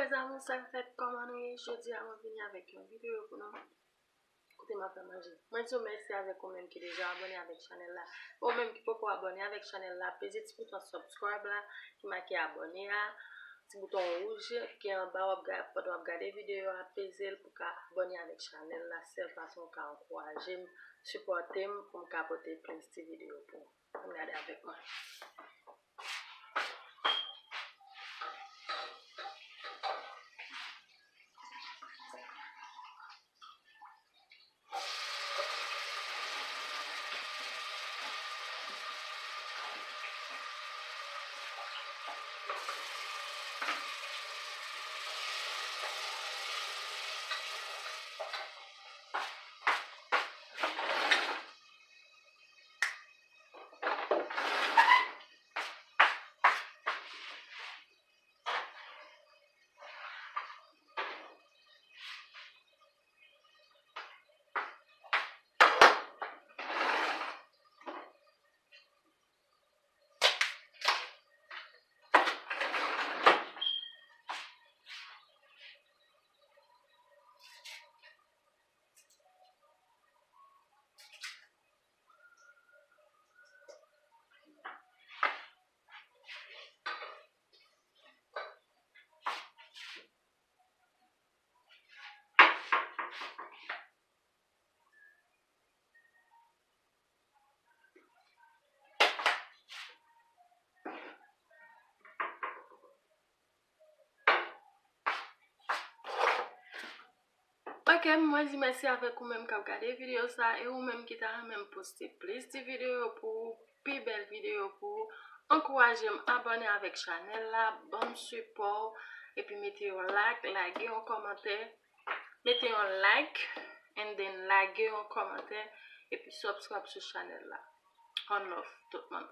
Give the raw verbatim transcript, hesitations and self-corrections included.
Mes amours, sa k fèt, kòman nou ye? Jodi a, mwen vini avèk yon videyo pou nou. Kote m ap fè manje. Mwen di w mèsi avèk ou menm ki deja abòne avèk chanèl la. Ou menm ki poko abòne avèk chanèl la, peze ti bouton subscribe la ki make abòne a. Ti bouton wouj ki anba w ap ga-, pandan w ap gade videyo a, peze l pou ka abòne avèk chanèl la. Sèl fason w ka ankouraje m, sipòte m pou m ka pote plis ti videyo pou ou. Ann gade avèk mwen. Ok, mwen di mèsi avèk ou menm k ap gade videyo sa, e ou menm ki ta renmen m poste plis ti videyo pou ou, pi bèl videyo pou ou. Ankouraje m abòne avèk chanèl la, ban m sipò, epi mete yon like, lage yon kòmantè, mete yon like, and then lage yon kòmantè, epi subscribe sou chanèl la. One love, tout moun.